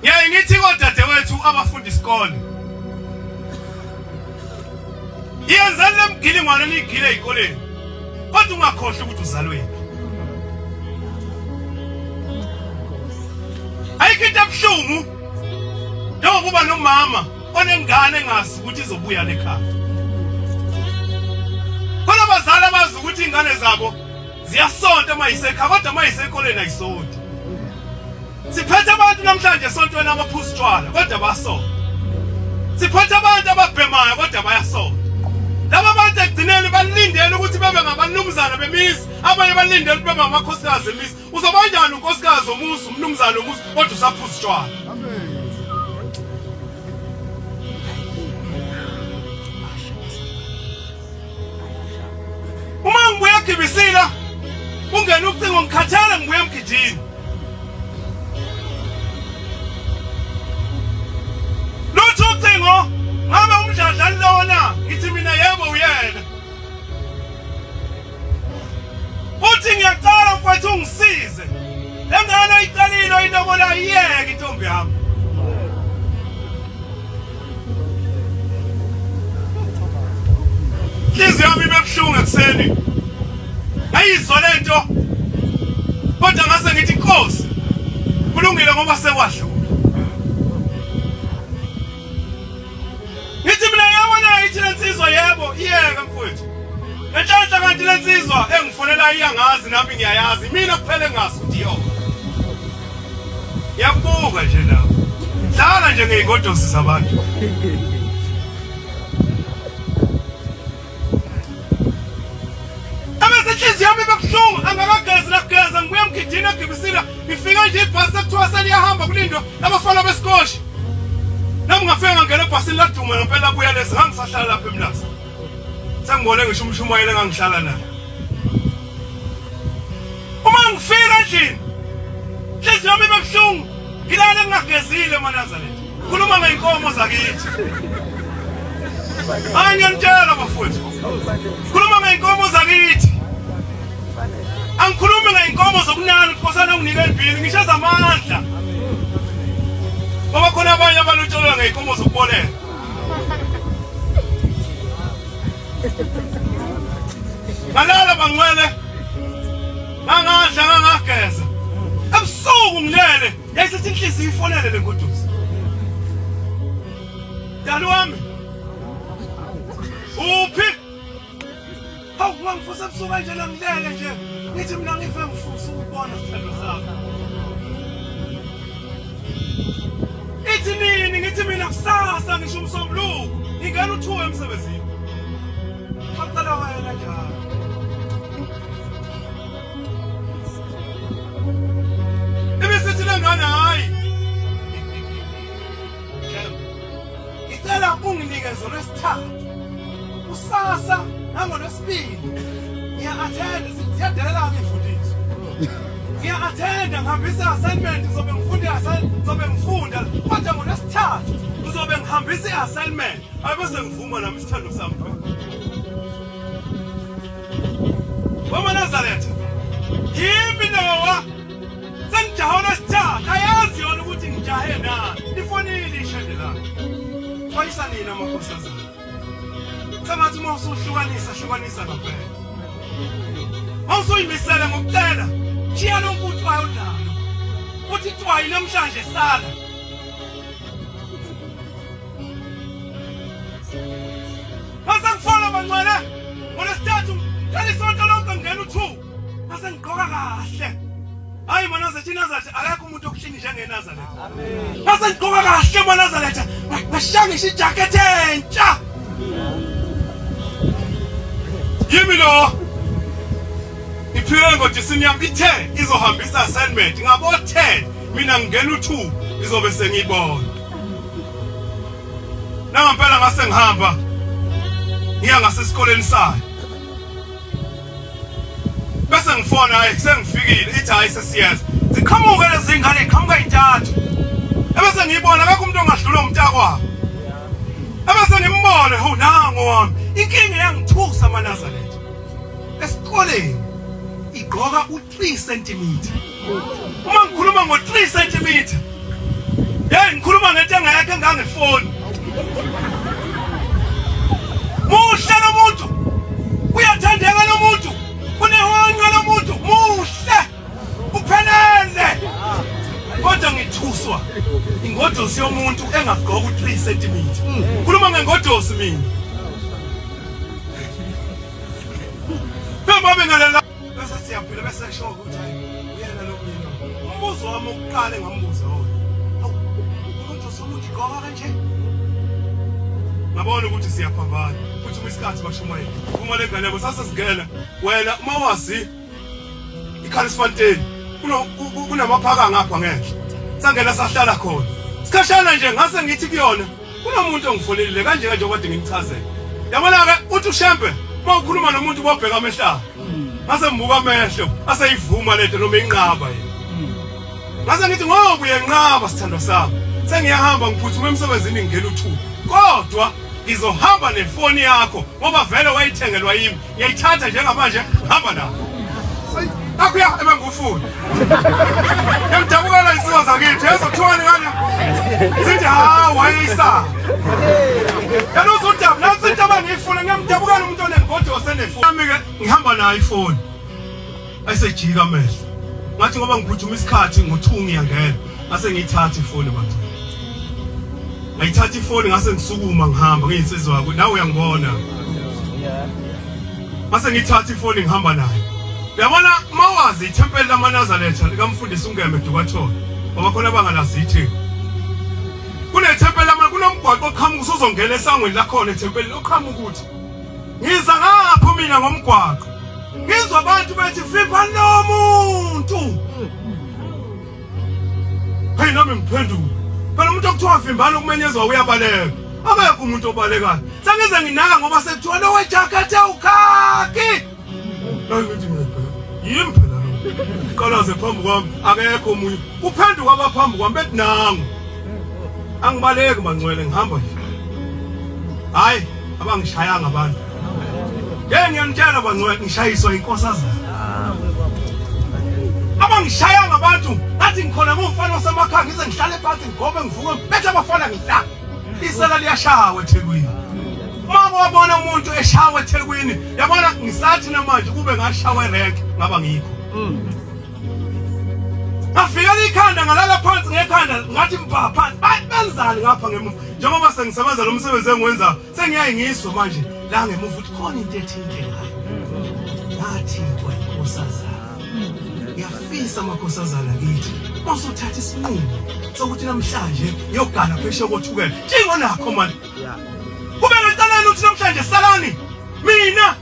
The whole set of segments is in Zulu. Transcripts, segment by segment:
Ngiyaye ngithi kodadewethu abafunda isikole. Yenzani lemgilingwane niyigile ezikoleni. Kodwa ungakhohlwa ukuthi uzalwephi. Ayikho into ebuhlungu njengokuba nomama onengane engazi ukuthi izobuya lekhaya. Khona abazali abazi ukuthi ingane zabo ziyasonta uma yisekhaya kodwa uma yisekoleni ayisonti. Siphethe abantu namhlanje esontweni abaphuza utshwala kodwa basonta. Siphethe abantu ababhemayo kodwa bayasonta. Laba bantu ekugcineni balindele ukuthi bebe ngabanumzana bemizi, abanye balindele ukuthi bebe ngamakhosikazi emizi. Uzoba njani unkosikazi womuzi, umnumzane womuzi kodwa usaphuza utshwala? Uma ngibuya egibisila kungena ucingo ngikhathele ngibuya emgidini. Lutho ucingo ngabe umdladla lona ngithi mina yebo uyena. Uthi ngiyacela mfowethu ungisize. Le ngane oyicelile oyilobola iyeke intombi yami. Inhliziyo yami ibe buhlungu ekuseni. Ngayizwa lento. Kodwa ngase ngithi Nkosi kulungile ngoba sekwadlula. Ngithi mina yabona ithi lensizwa yebo iyeke mfowethu. Ngenhlanhla kanti lensizwa engifonela iyangazi nami ngiyayazi mina kuphela engazi ukuthi iyona. Ngiyakubuka nje nawe. Dlala nje ngeyingodosi zabantu. Ebese inhliziyo yami ibebuhlungu angakagezi nakugeza ngibuya emgidini egibisile ngifike nje ibhasi sekuthiwa seliyahamba kulindwa abafana besikoshi. Nami ngafika ngangena ebhasini laduma ngempela buya lesi ngangisahlala lapha eMlazi. Sengibone ngisho umshumayeli engangihlala naye. Uma ngifika endlini inhliziyo yami ibebuhlungu ngilale ngingagezile maNazaretha. Khuluma ngey'nkomo zakithi. Hayi ngiyanitshela bafowethu. Khuluma ngey'nkomo zakithi. Angikhulumi ngey'nkomo zokunana uNkosana unginike ibhili ngisho ezamandla. Ngoba khona abanye abalotsholwa ngey'nkomo zokuboleka. Ngalala bangcwele. Ngangadla ngangageza. Ebusuku ngilele. Yayisithi inhliziyo ifonele le ngodusi. Dali wami. Uphi? Hawu wangifusa ebusuku kanjena ngilele nje. Ngithi mina ngife ngifusa ukubona sithando sami. Ithi nini ngithi mina kusasa ngisho umsombuluko ngingena uthuwe emsebenzini. Xoxela wena njalo. Ibisithi lengane hayi. Ngicela unginikeze olwesithathu. Kusasa nangolwesibili ngiya-attend ziyadelela-ke iy'fundiso. Ngiya-attenda ngihambisa i-assignment ngizobe ngifunda i-assignment ngizobe ngifunda kodwa ngolwesithathu ngizobe ngihambisa i-assignment abese ngivuma nami isithando sami. WamaNazaretha yimi lowa sengijahe olwesithathu ayazi yona ukuthi ngijahe nani lifonile ishende lami xwayisa nina amakhosazana sengathi uma usuhlukanisa hlukanisa ngampela uma usuyimisele ngokucela shiya lonke utwayi onalo uthi twayi namhlanje sala Mase ngifona bangcwele ngolwesithathu ngicela isonto lonke ngingena u-two mase ngigqoka kahle hayi manazaretha inazaretha akekho umuntu okuhlini njengenazaretha mase ngigqoka kahle manazaretha ngashaya ngisho ijakethe entsha yimi lo ngiphile ngodisini yami ithe izohambisa assignment ngabo-10 mina ngingena u-two izobe sengiyibona Nangampela ngase ngihamba ngiya ngasesikoleni sayo. Bese ngifona hayi sengifikile ithi hayi sesiyeza. Ziqhamuke lezi ngane iqhamuka intathu. Ebese ngiyibona akekho umuntu ongadlula umntakwabo. Ebese ngimbone hu nango wami. Inkinga yangithusa amaNazaretha. Esikoleni igqoka u 3 cm. Uma ngikhuluma ngo 3 cm. Ukhuluma ngento engekho engangefoni. Muhle lo muntu. Uyathandeka lo muntu. Unehonqa lo muntu. Muhle. Uphelele. Kodwa ngithuswa ingodosi yomuntu engagqoka u3 cm. Khuluma ngengodosi mina. Bema bese siyaphila bese esho ukuthi hayi uyena lo mina umbuzo wami wokuqala engambuza wona awu umuntu somuntu igqoka kanje ngabona ukuthi siyaphambana futhi uma isikhathi bashumayela uma le ngane yabo sasesingena wena uma wazi ikhalisfontein kunamaphaka ngapha ngenhla sangena sahlala khona sikhashana nje ngase ngithi kuyona Kunomuntu ongifonelile kanje kanje okade ngimchazele. Yabona ke uthi uShembe uma ukhuluma nomuntu bobheka amehlo akhe. Ngase ngibuka amehlo aseyivuma lento noma inqaba yena. Ngase ngithi ngoba uyenqaba sithandwa sami. Sengiyahamba ngiphuthuma emsebenzini ngingena uthuba. Kodwa ngizohamba nefoni yakho ngoba vele wayithengelwa yimi. Ngiyayithatha njengamanje hamba nayo. Akhuya ebengufuna. Ngiyamdabukela insizwa zakithi ezothiwani ngane. Sithi hawu wayeyisa. Yena uzudaba nansi into abangiyifuna ngiyamdabukela umuntu onengodosi enefoni. Nami ke ngihamba nayo ifoni. Ayisejika amehlo. Ngathi ngoba ngiphuthuma isikhathi ngo-2 ngiyangena. Ngase ngiyithatha ifoni bantu. Ngayithatha ifoni ngase ngisukuma ngihamba ngiyinsizwa yakho nawe uyangibona. Ngase ngithatha ifoni ngihamba nayo. Uyabona mawazi ithempeli lamaNazaretha likamfundisi uNgeme Dukathole ngoba khona bangalazi ithembu. Kunethempeli lama kunomgwaqo oqhamuka usuzongena esangweni lakhona ethempelini oqhamuka ukuthi ngiza ngapho mina ngomgwaqo. Ngizwa abantu bethi vimba lo muntu. Hey nami ngiphendule. Phela umuntu okuthiwa vimbana ukumenyezwa uyabaleka. Akekho umuntu obalekayo. Sengize nginaka ngoba sekuthiwa lo wejacket ukhaki. Hayi ngithi mina phela. Yimi phela lo. Qalaze phambi kwami akekho omunye. Uphenduka abaphambi kwami bethi nangu. Angibaleki mangcwele ngihamba nje. Hayi abangishayanga abantu. Ngeke ngiyanitshela bangcwele ngishayiswa inkosazana. Abangishayanga abantu ngathi ngikhona ngumfana osemakhaya ngize ngihlale phansi ngigobe ngivuke bethe abafana ngidla. Isela liyashawa eThekwini. Uma wabona umuntu eshawa eThekwini, yabona ngisathi namanje kube ngashawa erank ngaba ngikho. Ngafikela ikhanda ngalala phansi ngekhanda ngathi mpha phansi. Benzani ngapha ngemuva? Njengoba sengisebenza lo msebenzi engiwenza sengiyaye ngizwe manje la ngemuva ukuthi khona into ethi indlela ngathintwa inkosazana ngiyafisa amakhosazana kithi usuthatha isinqumo sokuthi namhlanje ngiyogana phesheya kothukela njengo nakho manje kube ngeceleni uthi namhlanje salani mina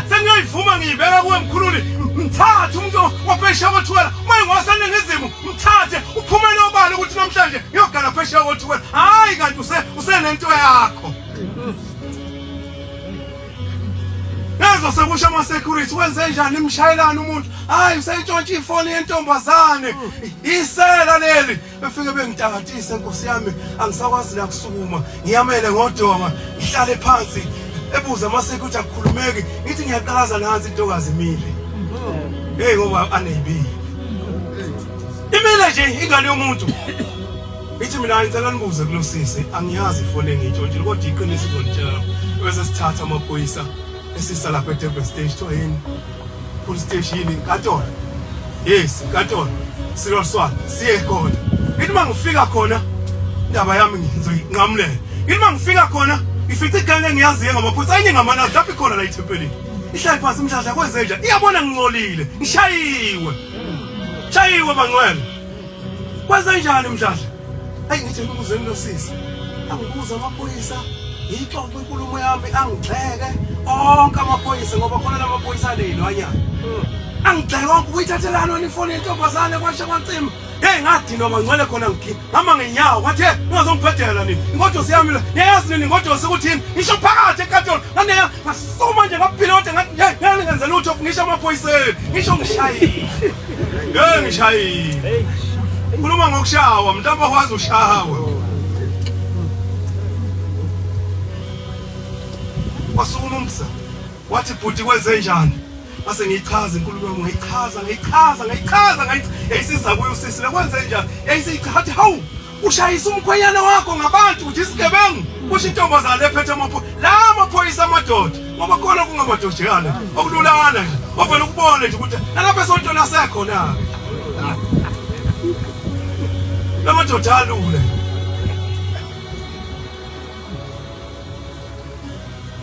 sengiyoyivuma ngiyibeka kuwe mkhululi mthathe umuntu waphesheya kothukela uma ingowaseningizimu mthathe uphumele obala ukuthi namhlanje ngiyogana phesheya kothukela hhayi kanti usenento yakho Ngezwa sekusho ama-security wenze njani imshayelani umuntu hayi useyitshontsha ifoni yentombazane isela leli befike bengitakatise nkosi yami angisakwazi la kusukuma ngiyamele ngodonga ngihlale phansi ebuza ama-security akukhulumeki ngithi ngiyaqalaza nansi intokazi imile hey ngoba aneyibili imile nje ingane yomuntu Ithi mina ngicela nibuze kulo sisi angiyazi ifoni engiyitshontshile kodwa iqiniso izonitshela bese sithatha amaphoyisa esisa lapha eDurban station kuthiwa yini police station yini inkantolo yes inkantolo siloswana siye khona ngithi uma ngifika khona indaba yami ngizoyinqamulela ngithi uma ngifika khona ngifica igenge engiyaziyo ngamaphoyisa enye ngamanazi lapho ikhona la ithempelini ihlale phansi umdladla kwenzenjani iyabona ngingcolile ngishayiwe shayiwe bangcwele Kwenzenjani mdladla? Ayi ngithi ngibuzeni lo sisi. Angibuza amaphoyisa, ngiyixoxe inkulumo yami angigxeke onke amaphoyisa ngoba khona lamaphoyisa aneyilwanyana. Angigxeke onke uyithathelani wena ifoni yentombazane kwasha kwacima. Hey ngadinwa bangcwele khona ngikhi. Hamba ngenyawo kwathi hey ungazongibhedela nini. Ingodosi yami le. Niyayazi nini ingodosi ukuthi yini? Ngisho phakathi enkantolo. Nganeya ngasukuma nje ngaphila kodwa ngathi hey ngeke ngenze lutho ngisho amaphoyiseni. Ngisho ngishayile. Ngeke ngishayile. Khuluma ngokushawa, mntambo akwazi ushawa. Wasukuma umsa. Wathi bhuti kwenze njani? Ngase ngiyichaza inkulumo yami ngayichaza ngayichaza ngayichaza ngayichaza. Yayisiza kuye usisi lekwenze njani? Yayisichaza hawu. Ushayisa umkhwenyana wakho ngabantu uthi isigebengu, kusho intombazane ephethe amaphoyisa. La maphoyisa amadoda, ngoba khona kungamadojana, okululana nje, ovele ukubone nje ukuthi nalapha esontweni asekhona. La madoda alule.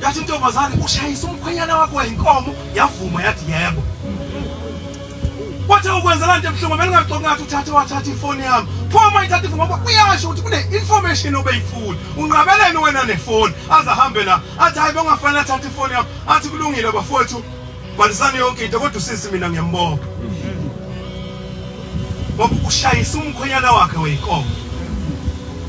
Yathi intombazane ushayisa umkhwenyana wakho wayinkomo, yavuma yathi yebo. Wathi ukwenzela nto ebuhlungu bengingaxoki ngathi uthathe wathatha ifoni yami. Pho uma ithatha ifoni ngoba uyasho ukuthi kune information obeyifuna. Unqabeleni wena nefoni aze ahambe la. Athi hayi bongafanele athathe ifoni yami. Athi kulungile bafowethu bhalisani yonke into kodwa usisi mina ngiyambopha. Ngoba ushayisa umkhwenyana wakhe weyinkomo.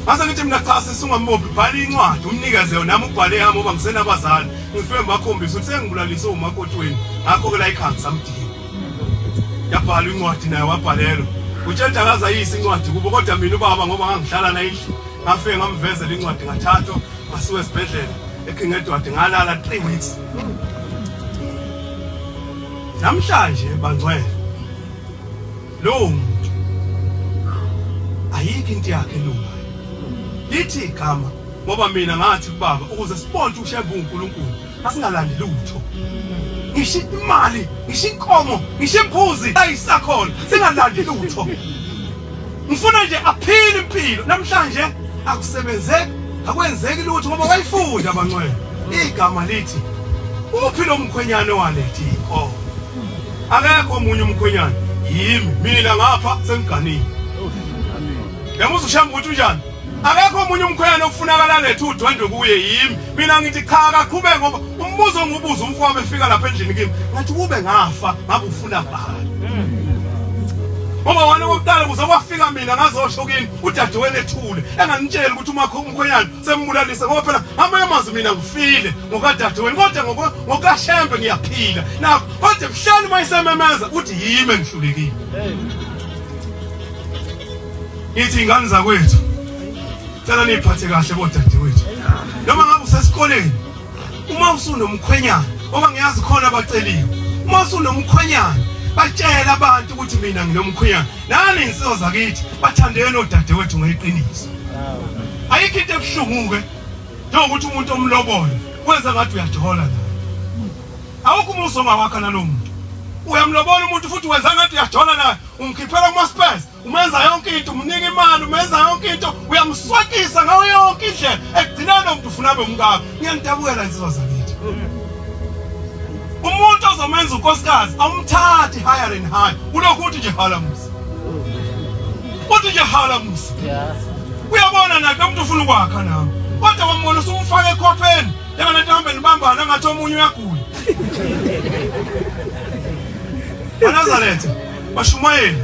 Ngase ngithi mina cha sisi ungambophi bhala incwadi umnikeze yona nami ubhale yami ngoba ngisenabazali ngifike ngibakhombise ukuthi sengibulalise umakoti wenu ngakho ke la ikhaya ngisamdinga. Yabhala incwadi naye wabhalelwa. Utshela akaze ayise incwadi kubo kodwa mina ubaba ngoba ngangihlala naye endlini ngafike ngamvezela incwadi ngathathwa ngasuka esibhedlela eKing Edward ngalala 3 weeks. Namhlanje bangcwele lowo muntu ayikho into yakhe elungayo lithi igama ngoba mina ngathi kubaba ukuze sibone ukuthi ushembe uNkulunkulu asingalandi lutho ngisho imali ngisho inkomo ngisho imbuzi ayisakhona singalandi lutho ngifuna nje aphile impilo namhlanje akusebenzeki akwenzeki lutho ngoba wayifunda abancwele igama lithi uphi lo mkhwenyane walethi inkomo akekho omunye umkhwenyana yimi mina ngapha sengiganile yamuzwa ushamba ukuthi unjani akekho omunye umkhwenyana okufunakala lethu udwendwe kuye yimi mina ngithi cha akaqhubeke ngoba umbuzo ongubuza umfowabo efika lapha endlini kimi ngathi kube ngafa ngabe ufuna bani ngoba wena okokuqala kuze kwafika mina ngazosho kini udadewenu ethule enganitsheli ukuthi umakho umkhwenyana sembulalise ngoba phela amanye amazwi mina ngifile ngokadadewenu kodwa ngokashembe ngiyaphila nakho kodwa ebuhleni uma isememeza uthi yimi engihlulekile ngithi ingane zakwethu cela niyiphathe kahle bodadewethu noma ngabe usesikoleni uma usunomkhwenyana ngoba ngiyazi khona abaceliwe uma usunomkhwenyana batshela abantu ukuthi mina nginomkhwenyana nani insizwa zakithi bathandeni odadewethu ngeqiniso ayikho into ebuhlungu-ke njengokuthi umuntu omlobole wenza ngathi uyajola naye awukho umuzi ongawakha nalowo muntu uyamlobola umuntu futhi wenza ngathi uyajola naye umkhiphela kuma-spurs umenza yonke into umnika imali umenza yonke into uyamswakisa ngayo yonke indlela ekugcineni lo muntu ufuna abe umkakho ngiyanidabukela insizwa zakithi umuntu ozomenza unkosikazi awumthathi higher and higher ulokhu uthi nje hala musa uthi nje hala musa uyabona nakho umuntu ufuna ukwakha nami kodwa wambona usumfaka ekhopheni njengalento hambe nibambana ngathi omunye uyagula anazaretha bashumayeli.